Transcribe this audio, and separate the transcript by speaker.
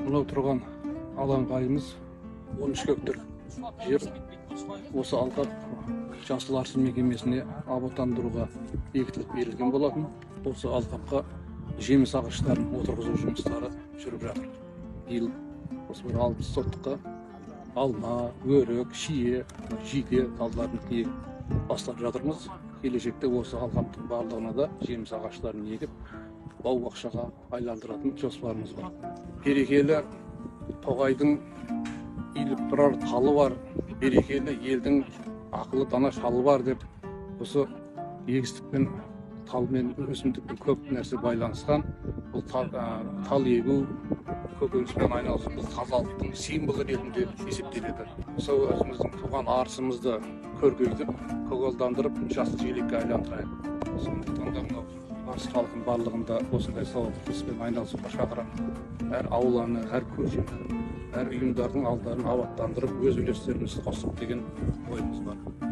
Speaker 1: Мынау тұрған алаңқайымыз 13 гектар жер. Осы алқап Жасыл Арыс мекемесіне абаттандыруға бекітіліп берілген болатын. Осы алқапқа жеміс ағаштарын отырғызу жұмыстары жүріп жатыр. Биыл осы бір 60 соттыққа алма, өрік, шие, жиде талдарын егіп бастап жатырмыз. Келешекте осы алқаптың барлығына да жеміс ағаштарын егіп, бау бақшаға айландыратын жоспарымыз бар. Берекелі тоғайдың иіліп тұрар талы бар, берекелі елдің ақылы дана шалы бар деп, осы егістікпен, талмен, өсімдікпен көп нәрсе байланысқан. Бұл тал, тал егу, көкөніспен айналысу бұл тазалықтың символы ретінде есептеледі. Сол өзіміздің туған арысымызды көркейтіп, көгалдандырып, жасыл желекке айландырайық. Сондықтан да мынау Арыс халқын барлығын да осындай сауапты іспен айналысуға шақырамын. Әр ауланы, әр көшені, әр ұйымдардың алдарын абаттандырып, өз үлестерімізді қоссақ деген ойымыз бар.